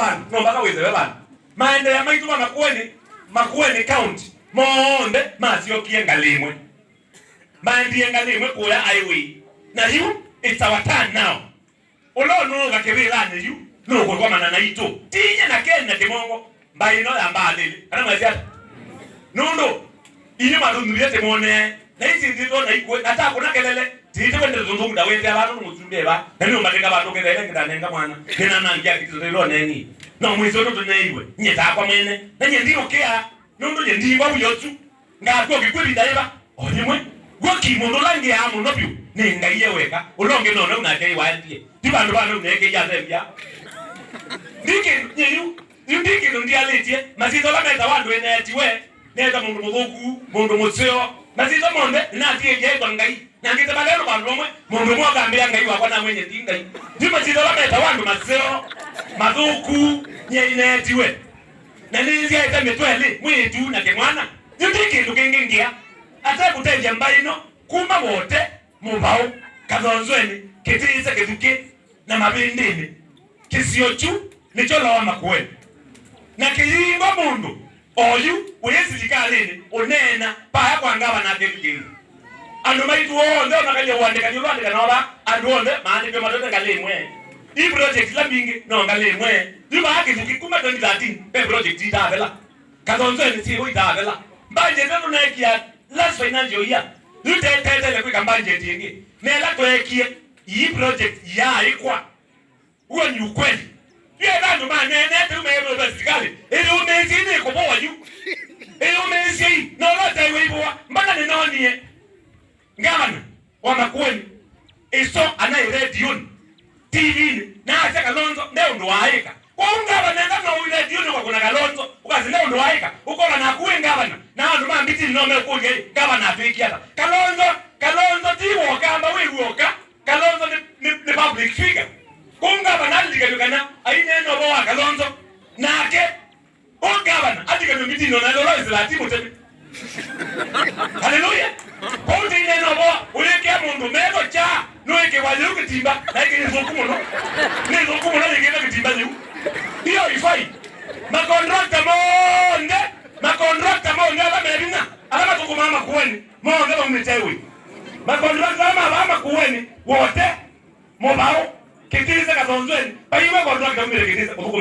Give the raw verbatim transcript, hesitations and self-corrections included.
vandũ, no mpaka wĩthĩwe vandũ. Maendeea maitũ ma Makueni, Makueni County, monthe masyokie ngalĩ ĩmwe. Maendie ngalĩ ĩmwe kũya highway. Na yu, it's our turn now. Ũla ũnũũka kĩvĩlanĩ yu, nũkũkomana naitũ. Ti inyie na Ken na Kĩmongo, mbaĩ ĩno ya mbaalĩlĩ. Kana mwasya ata? Nũndũ, inyie mwatũnyuvie tĩmonee. Na isi nditũ na ikw'ĩ, na ta kũna kelele, tiitĩwe ndeto nthũku ndawete vandũ nĩ mũsumbĩ va. Na nĩ ũmatĩka vandũ kethaile ngĩtanenga mwana. Nĩnanangia kĩtito ĩloneni. No mwĩsĩ ũndũ tũneiwe. Nyie takwa mwene. Na nyie ndiũkĩa. Nũndũ nyie ndingwa wĩotu. Ngakw'a ũkĩkw'a ĩvinda yĩva? O yĩmwe. Gw'o ki mũndũ ũla ngĩaa mũno vyũ nĩ Ngai e weka, ũla ũngĩ no nau nake ĩwaendie. Ti vandũ va nau neekĩie athembya. Ndi kĩndũ, nyie yu, yu ndi kĩndũ ndialĩtye, masyĩtwa ala metawa andũ ĩneetiwe, neeta mũndũ mũthũku, mũndũ mũseo, masyĩtwa monthe nĩnatiĩie etwa Ngai. Na ngĩtema lelũ vandũ vamwe, mũndũ ũmwe akambĩa Ngai wakwa namwĩnyie ndi Ngai. Yu masyĩtwa ala metawa andũ maseo, mathũku, nyie ĩneetiwe. Na nĩnzyaĩte mĩtwe ĩlĩ, mwĩĩtu na kĩmwana. Yu ndi kĩndũ kĩngĩ ngĩa. Ate kũtethya mbaĩ ĩno, kuma Wote, Mũvaũ, Kathonzweni, Kĩtĩĩsya, Kĩthukĩ, na Mavĩndĩnĩ. Kĩsio kyu nĩkyo Lower Makueni. Na kĩyingwa mũndũ, oyu, wĩ silikalĩnĩ, ũneena, vaya kwa ngavana akĩlukĩlya. Andũ maitũ onthe, ona kalya ũandĩkani ũla andĩkanaa va, andũ onthe maandĩkĩwe matete ngalĩ ĩmwe. Ii project ila mbingĩ, no ngalĩ ĩmwe. Yu vaa Kĩthukĩ, kuma twenty thirteen, ve project itaavela. Kathonzweni syĩvo itaavela. Budget ĩno neekia last financial year. Yu te-, tetele kwĩka budget ĩngĩ. Na ĩla tweekie, ii project yaaĩkwa. Huo ni ukweli. Yu ethĩwa andũ maneenete yu meĩvĩtwe silikalĩ. Ĩyũmĩĩsyei nĩ kũvowa yu. Ĩyũmĩĩsyei. Na ũla ũtaiwe ivowa, mbona nĩnoonie. Ngavana wa Makueni, ĩso anaĩ redioni, T V-nĩ, na asya Kalonzo nde ũndũ waaĩka. Kwoou ngavana enda no ũi redioni ũkakũna Kalonzo, ũkasya nde ũndũ waaĩka, ũkola naku wĩ ngavana, na andũ ma Mbitini no mekũlya, "Ĩ, ngavana atwĩkie ata?" Kalonzo, Kalonzo ti wokamba wĩ w'oka, Kalonzo nĩ, nĩ, nĩ public figure. Kwoou ngavana alilikanw'a kana aineena ũvoo wa Kalonzo, nake Ũ ngavana, andĩkanw'a Mbitini, ona ĩla ũla wĩsĩlaa ti mũtemi. Haleluya! Kwoou tĩinena ũvoo, ũyĩkĩa mũndũ metho kyaa, nũĩkĩwa yĩu kĩtimba, na ĩkĩ nĩ thũku mũno. Nĩ thũku mũno yĩkĩte kĩtimba yĩu. Hiyo ifai. Makondrakta monthe, makondrakta monthe ala me vinya, ala mathũkũmaa Makueni, monthe maumĩte wĩ. Makondrakta ala mavaa Makueni, Wote, Mũvaũ, Kĩtĩĩsya, Kathonzweni, vaiwe kondrakta umĩte Kĩtĩĩsya kũthũkũma